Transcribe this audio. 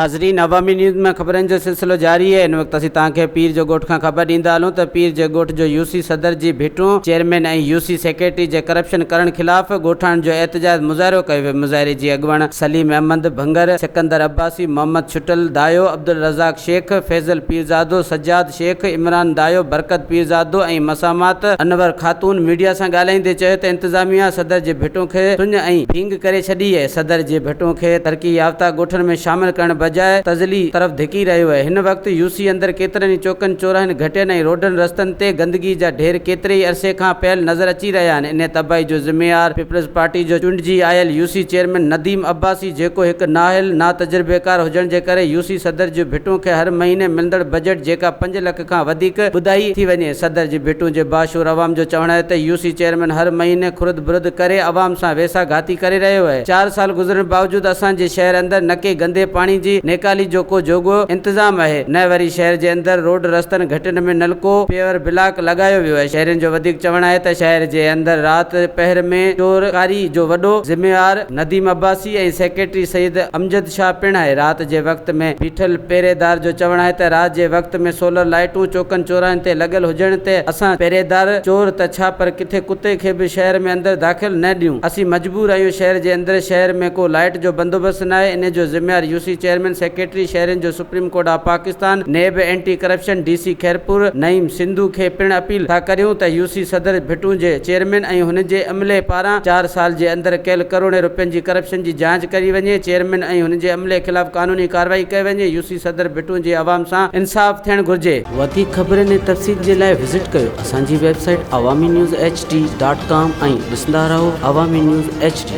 ناظرين عوامي نيوز ۾ خبرن جو سلسلو جاري آهي هن وقت اسين توهان کي پير جو ڳوٺ کان خبر ڏيندا هلون ته پير جي ڳوٺ جو يو سي صدر جي ڀٽون چيئرمين ۽ يو سي سيڪريٽري جي ڪرپشن ڪرڻ خلاف ڳوٺاڻن جو احتجاج مظاهرو ڪيو ويو مظاهري جي اڳواڻ سليم احمد ڀنگر، سڪندر عباسي، محمد ڇٽل دايو، عبدالرزاق شيخ، فيضل پيرزادو، سجاد شيخ، عمران دايو، برڪت پيرزادو ۽ مسامات انور خاتون ميڊيا سان ڳالهائيندي چيو ته انتظاميا صدر جي ڀٽون کي سڃ ۽ ڀينگ ڪري ڇڏي اهي، صدر جي ڀٽون کي ترقي يافته ڳوٺن ۾ شامل ڪرڻ بجاء تذلي طرف ڌڪي رهيو اهي، هن وقت يو سي اندر ڪيترن ئي چوڪن چوراهن، گهٽين ۽ روڊن رستن تي گندگي جا ڍير ڪيتري ئي عرصي کان پيل نظر اچي رهيا آهن، انهي تباهي جو ذميوار پيپلز پارٽي جو چونڊجي آيل U C chairman Nadeem Abbasi جيڪو هڪ نااهل، ناتجربيڪار هجڻ جي ڪري يو سي صدر جون ڀٽون کي هر مهيني ملندڙ بجيٽ جيڪا پنج لک کان وڌيڪ ٻڌائي ٿي وڃي. صدر جي ڀٽون جي باشعور عوام جو چوڻ آهي ته يو سي چيئرمين هر مهيني خرد برد ڪري عوام سان ويساهه گهاتي ڪري رهيو آهي. چار سال گذرڻ باوجود اسان جي شهر اندر نه ڪي گندي پاڻي جي نيڪالي جو ڪو جوڳو انتظام آهي نه وري شهر جي اندر روڊ رستن گهٽين ۾ نلڪو پيور بلاڪ لڳايو ويو آهي. شهرين جو وڌيڪ چوڻ آهي ته شهر جي اندر رات پهر ۾ چور ڪاري جو وڏو ذميوار نديم عباسي ۽ سيڪريٽري سيد امجد شاهه پڻ آهي. رات جي وقت ۾ بيٺل پهريدار جو چوڻ آهي ته رات جي وقت ۾ سولر لائيٽون چوڪن چوراهن تي لڳل هجڻ تي اسان پهريدار چور ته ڇا پر ڪٿي ڪتي کي به شهر ۾ اندر داخل نه ڏيون. اسين مجبور آهيون شهر جي اندر شهر ۾ ڪو لائيٽ جو بندوبست ناهي انهي جو ذميوار يوسي چيئرمين سيڪريٽري شهرين جو supreme court of Pakistan, NAB, anti corruption, D C Khairpur, Naeem Sindhu کي پڻ اپيل ٿا ڪريون ته يو سي صدر ڀٽون جي چيئرمين ۽ هن جي عملي پاران چار سال جي اندر ڪيل ڪروڙين روپين جي ڪرپشن جي جاچ ڪئي وڃي، چيئرمين ۽ هن جي عملي خلاف قانوني ڪارروائي ڪئي وڃي، يو سي صدر ڀٽون جي عوام سان انصاف ٿيڻ گهرجي. وڌيڪ خبرن ۽ تفصيل جي لاء وزٽ ڪيو اسان جي website Awami news H D dot com ۽ ڏسندا رهو عوامي نيوز ايڇ ڊي.